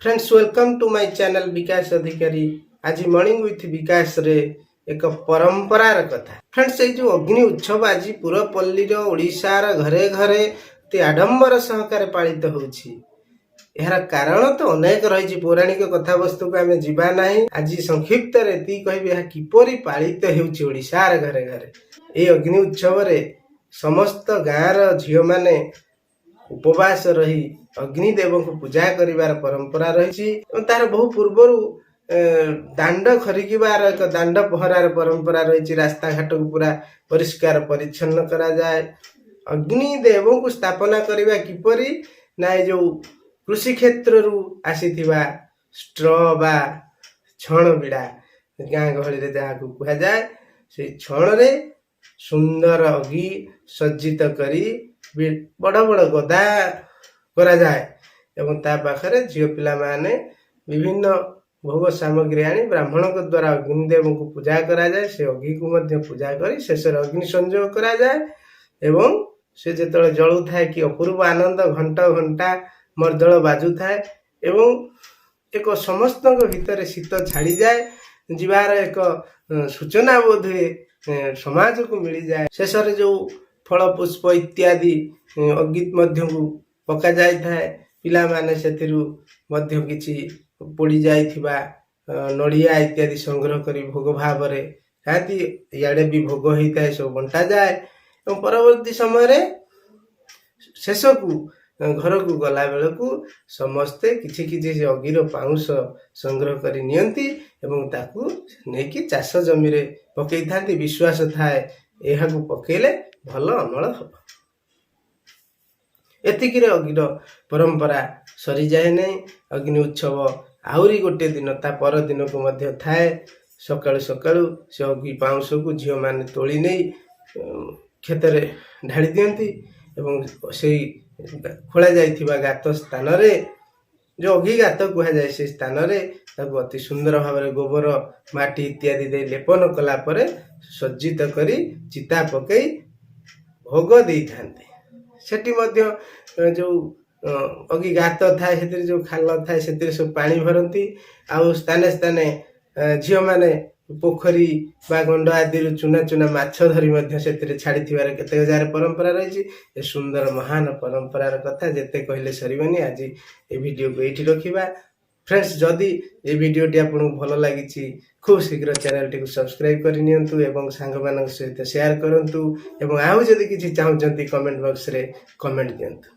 Friends, welcome to my channel ବିକାଶ ଅଧିକାରୀ। ଆଜି morning with ବିକାଶରେ ଏକ ପରମ୍ପରାର କଥା। ଫ୍ରେଣ୍ଡସ୍, ଏଇ ଯୋଉ ଅଗ୍ନି ଉତ୍ସବ ଆଜି ପୁରପଲ୍ଲୀର, ଓଡ଼ିଶାର ଘରେ ଘରେ ଅତି ଆଡମ୍ବର ସହକାରେ ପାଳିତ ହେଉଛି, ଏହାର କାରଣ ତ ଅନେକ ରହିଛି। ପୌରାଣିକ କଥାବସ୍ତୁକୁ ଆମେ ଯିବା ନାହିଁ। ଆଜି ସଂକ୍ଷିପ୍ତରେ ଏତିକି କହିବି, ଏହା କିପରି ପାଳିତ ହେଉଛି ଓଡ଼ିଶାର ଘରେ ଘରେ। ଏହି ଅଗ୍ନି ଉତ୍ସବରେ ସମସ୍ତ ଗାଁର ଝିଅମାନେ ଉପବାସ ରହି ଅଗ୍ନିଦେବଙ୍କୁ ପୂଜା କରିବାର ପରମ୍ପରା ରହିଛି ଏବଂ ତାର ବହୁ ପୂର୍ବରୁ ଦାଣ୍ଡ ଖରିକିବାର ଏକ ଦାଣ୍ଡ ପହଁରାର ପରମ୍ପରା ରହିଛି। ରାସ୍ତାଘାଟକୁ ପୁରା ପରିଷ୍କାର ପରିଚ୍ଛନ୍ନ କରାଯାଏ। ଅଗ୍ନିଦେବଙ୍କୁ ସ୍ଥାପନା କରିବା କିପରି ନା ଏ ଯୋଉ କୃଷି କ୍ଷେତ୍ରରୁ ଆସିଥିବା ଷ୍ଟ୍ର ବା ଛଣ ବିଡ଼ା, ଗାଁ ଗହଳିରେ ଯାହାକୁ କୁହାଯାଏ, ସେଇ ଛଣରେ ସୁନ୍ଦର ଅଗି ସଜ୍ଜିତ କରି ବଡ଼ ବଡ଼ ଗଦା କରାଯାଏ ଏବଂ ତା ପାଖରେ ଝିଅ ପିଲାମାନେ ବିଭିନ୍ନ ଭୋଗ ସାମଗ୍ରୀ ଆଣି ବ୍ରାହ୍ମଣଙ୍କ ଦ୍ୱାରା ଅଗ୍ନିଦେବଙ୍କୁ ପୂଜା କରାଯାଏ। ସେ ଅଗ୍ନିକୁ ମଧ୍ୟ ପୂଜା କରି ଶେଷରେ ଅଗ୍ନି ସଂଯୋଗ କରାଯାଏ ଏବଂ ସେ ଯେତେବେଳେ ଜଳୁଥାଏ, କି ଅପୂର୍ବ ଆନନ୍ଦ! ଘଣ୍ଟ, ଘଣ୍ଟା, ମର୍ଦ୍ଦଳ ବାଜୁଥାଏ ଏବଂ ଏକ ସମସ୍ତଙ୍କ ଭିତରେ ଶୀତ ଛାଡ଼ିଯାଏ ଯିବାର ଏକ ସୂଚନା ବୋଧହୁଏ ସମାଜକୁ ମିଳିଯାଏ। ଶେଷରେ ଯୋଉ ଫଳ, ପୁଷ୍ପ ଇତ୍ୟାଦି ଅଗ୍ନି ମଧ୍ୟକୁ ପକାଯାଇଥାଏ, ପିଲାମାନେ ସେଥିରୁ ମଧ୍ୟ କିଛି ପୋଡ଼ି ଯାଇଥିବା ନଡ଼ିଆ ଇତ୍ୟାଦି ସଂଗ୍ରହ କରି ଭୋଗ ଭାବରେ ଖାଆନ୍ତି। ଇଆଡ଼େ ବି ଭୋଗ ହେଇଥାଏ, ସବୁ ବଣ୍ଟାଯାଏ ଏବଂ ପରବର୍ତ୍ତୀ ସମୟରେ ଶେଷକୁ ଘରକୁ ଗଲା ବେଳକୁ ସମସ୍ତେ କିଛି କିଛି ସେ ଅଗିର ପାଉଁଶ ସଂଗ୍ରହ କରି ନିଅନ୍ତି ଏବଂ ତାକୁ ନେଇକି ଚାଷ ଜମିରେ ପକେଇଥାନ୍ତି। ବିଶ୍ୱାସ ଥାଏ, ଏହାକୁ ପକେଇଲେ ଭଲ ଅମଳ ହେବ। ଏତିକିରେ ଅଗ୍ନିର ପରମ୍ପରା ସରିଯାଏ ନାହିଁ। ଅଗ୍ନି ଉତ୍ସବ ଆହୁରି ଗୋଟେ ଦିନ, ତା ପରଦିନକୁ ମଧ୍ୟ ଥାଏ। ସକାଳୁ ସକାଳୁ ସେ ଅଗ୍ନି ପାଉଁଶକୁ ଝିଅମାନେ ତୋଳି ନେଇ କ୍ଷେତରେ ଢାଳି ଦିଅନ୍ତି ଏବଂ ସେଇ ଖୋଳା ଯାଇଥିବା ଗାତ ସ୍ଥାନରେ, ଯୋଉ ଅଗି ଗାତ କୁହାଯାଏ, ସେ ସ୍ଥାନରେ ତାକୁ ଅତି ସୁନ୍ଦର ଭାବରେ ଗୋବର, ମାଟି ଇତ୍ୟାଦି ଦେଇ ଲେପନ କଲା ପରେ ସଜ୍ଜିତ କରି ଚିତା ପକେଇ ଭୋଗ ଦେଇଥାନ୍ତି। ସେଠି ମଧ୍ୟ ଯୋଉ ଅଗି ଗାତ ଥାଏ, ସେଥିରେ ଯୋଉ ଖାଲ ଥାଏ, ସେଥିରେ ସବୁ ପାଣି ଭରନ୍ତି। ଆଉ ସ୍ଥାନେ ସ୍ଥାନେ ଝିଅମାନେ ପୋଖରୀ ବା ଗଣ୍ଡ ଆଦିରୁ ଚୁନା ଚୁନା ମାଛ ଧରି ମଧ୍ୟ ସେଥିରେ ଛାଡ଼ିଥିବାର କେତେକ ଜାଗାରେ ପରମ୍ପରା ରହିଛି। ଏ ସୁନ୍ଦର ମହାନ ପରମ୍ପରାର କଥା ଯେତେ କହିଲେ ସରିବନି। ଆଜି ଏ ଭିଡ଼ିଓକୁ ଏଇଠି ରଖିବା। ଫ୍ରେଣ୍ଡସ୍, ଯଦି ଏ ଭିଡ଼ିଓଟି ଆପଣଙ୍କୁ ଭଲ ଲାଗିଛି, ଖୁବ୍ ଶୀଘ୍ର ଚ୍ୟାନେଲଟିକୁ ସବସ୍କ୍ରାଇବ୍ କରିନିଅନ୍ତୁ ଏବଂ ସାଙ୍ଗମାନଙ୍କ ସହିତ ସେୟାର କରନ୍ତୁ ଏବଂ ଆଉ ଯଦି କିଛି ଚାହୁଁଛନ୍ତି, କମେଣ୍ଟ ବକ୍ସରେ କମେଣ୍ଟ ଦିଅନ୍ତୁ।